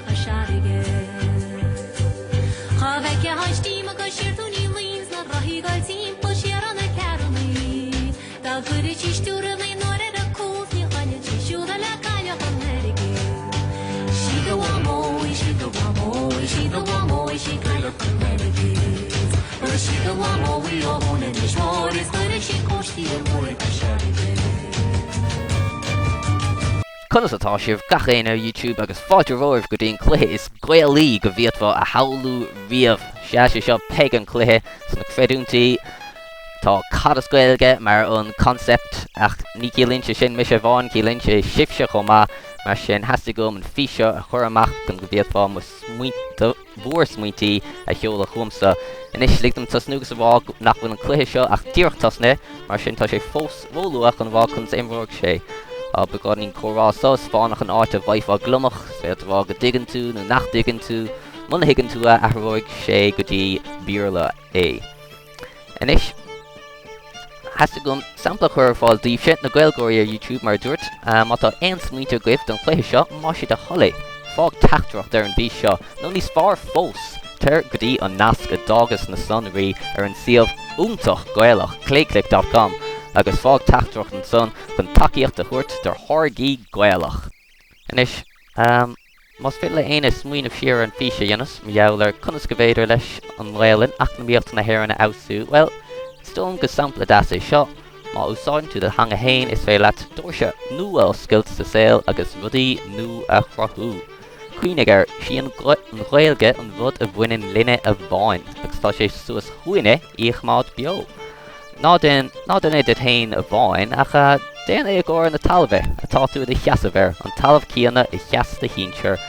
Chois Fharraige. Dhá bhfeicfeá an steam ag dul siar Tóin Uí Luing 's na rothaí ag dul timpeall siar ó na ceathrúnaí. Dá gcuireadh sí stiúir an aon uair ar a cúl 's ní choinneodh sí siúl le cailleach an airgid. Sí do mhamó í, sí do mhamó í, sí do mhamó í, sí cailleach an airgid. Sí do mhamó í ó thóin Inis Mór is cuireann sí cóistí ar Mhuire Cois Fharraige. Conas atá sibh gach éinne ar YouTube agus fáilte romhaibh go dtí an cluiche is Gaelaí go bhféadfá a shamhlú riamh. Sea, sé seo Peig an cluiche sna creidiúintí. Tá cad as Gaeilge mar an concept ach ní ciallaíonn sé sin mise amháin, ciallaíonn sé sibhse chomh maith. Mar sin, theastaigh uaim an fís seo a chur amach chun go bhféadfá mo smaointe, bhur smaointí a sheoladh chugamsa. Anois, lig dom tosnú agus a rá nach bhfuil an cluiche seo ach díreach tosnaithe, mar sin tá sé fós róluath chun a rá conas a imreoidh sé. Tá beagáinín comhrá so, is fánach an áit a bhfaighfeá gliomach, is féidir a rá go dtuigeann tú nó nach dtuigeann tú, muna thuigeann tú é, athróidh sé go dtí Béarla é. Anois, theastaigh uaim sampla a chur ar fáil daoibhse, na Gaeilgeoirí ar YouTube, mar a dúirt. Má tá aon smaointe agaibh don chluiche seo, más é do thoil é, fág teachtaireacht ar an bhfís seo, nó níos fearr fós, tar go dtí an nasc a d'fhágas sna sonraí ar an suíomh iontach Gaelach, claoclic dot com, agus fág teachtaireacht ansan chun tacaíocht a thabhairt do tháirgí Gaelach. Anois, Más féidir le éinne smaoineamh siar ar an bhfís a dheineas mar gheall ar conas go bhféidir leis an nGaelainn eacnamaíocht na hÉireann a fheabhsú, bhuel, is dóigh liom gur sampla deas é seo. Má úsáideann tú do theanga fhéin is féidir leat doirse nua a oscailt sa saol agus rudaí nua a chruthú. Cuimhnigh air, sí an Ghaeilge an rud a bhaineann linne amháin agus tá sé suas chugainne í a choimeád beo. Ná déan, ná déan é duit féin amháin, ach déan é i gcomhair na talmha atá tú i do sheasamh air, an talamh céanna a sheas do shinsir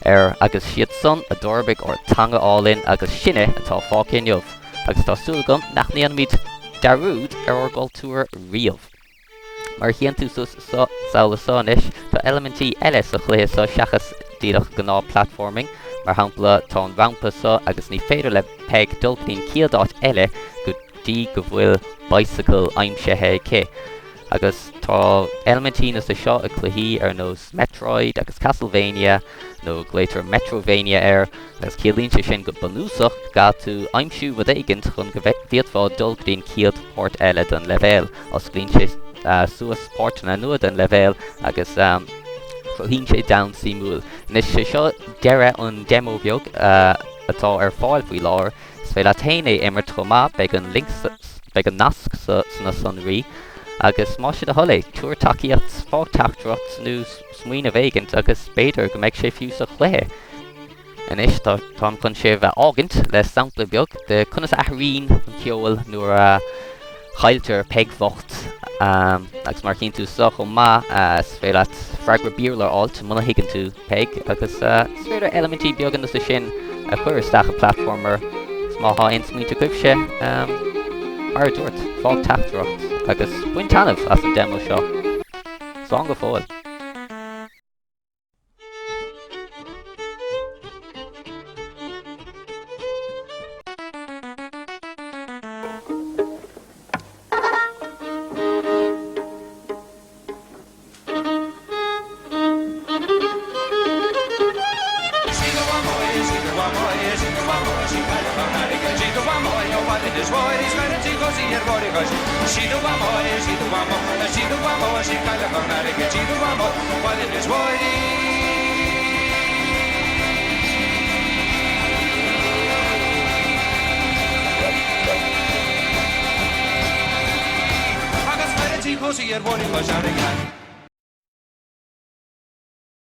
air agus siad san a d'fhorbair ár dteanga álainn agus sinne atá fágtha inniu agus tá súil agam nach ndéanfaimid dearúd ar ár gcultúr riamh. Mar a chíonn tú suas sa samhla seo anois, tá eilimintí eile sa chluiche seo seachas díreach gnáth platforming. Mar shampla, tá an rampa seo agus ní féidir le Peig dul go dtí an chéad áit eile go dtí go bhfuil bicycle aimsithe aici. Agus tá eilimintí nós é seo i cluichí ar nós Metroid agus Castlevania, nó glaoitear Metrovania air, agus ciallaíonn sé sin go bunúsach go gcaithfidh tú aimsiú rud éigint chun go bhféadfá dul go dtí an chéad páirt eile den leibhéal. Osclaíonn sé suas páirteanna nua den leibhéal agus cruthaíonn sé domhan suimiúil. Anois, sé seo deireadh an demo bheag atá ar fáil faoi láthair. Is féidir leat féin é a imirt chomh maith, beidh an link, beidh an nasc sna sonraí. Agus más é do thoil é, tabhair tacaíocht, fág teachtaireacht nó smaoineamh éigint agus b'fhéidir go mbeidh sé fiú sa chluiche. Anois táim chun sibh a fhágaint le sampla beag de conas a athraíonn an ceol nuair a chailltear Peig bhocht. Agus mar a chíonn tú seo chomh maith, is féidir leat freagra Béarla a fháilt muna thuigeann tú Peig agus is féidir eilimintí beaga nós é sin a chur isteach i platformer. Agus má thá aon smaointe agaibhse, mar a dúirt, fág teachtaireacht agus bain taitneamh as an demo seo. Slán go fóill. Agus chuir sí pósaí ar Mháirín Chois Fharraige.